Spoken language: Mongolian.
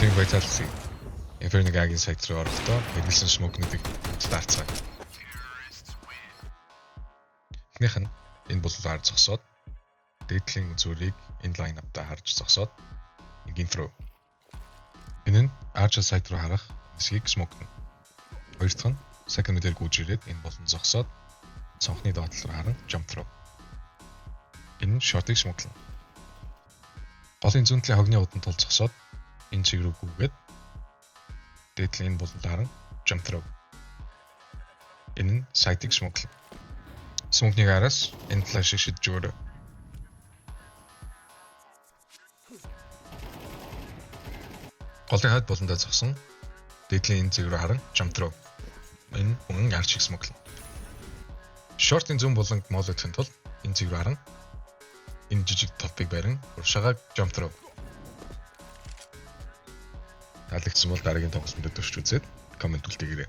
Team Vitality Inferno A-гийн site руу орохдоо хэрэглэсэн smoke-нуудыг хамтдаа харцгаая. Эхнийх нь энэ булаар зогсоод дээд талын үзүүрийг энэ line up-даа харж зогсоод энгийн throw. Энэ нь Archer site руу харах хэсгийг smoke-но. Хоёр дахь нь second mid-ээр гүйж ирээд энэ болон зогсоод цонхны доод тал руу харан jump throw. Энэ нь short-ыг smoke-лно. Голын зүүн талын хогны удан тул зогсоод энэ чиг рүү гүйгээд дээд талын энэ буланд харан jump throw. Энэ нь site-ыг smoke-лно. Smoke-ны араас энэ flash-ыг шидэж өгөөрэй. Голын хойд буландаа зогсон дээд талын энэ зэг рүү харан jump throw. Энэ мөн arch-ыг smoke-лно. Short-ын зүүн буланг molly-дохын тулд энэ зэг рүү харан энэ жижиг топыг барин урагшаага jump throw. Таалагдсан бол дараагийн тоглолтод туршиж үзээд comment үлдээгээрэй.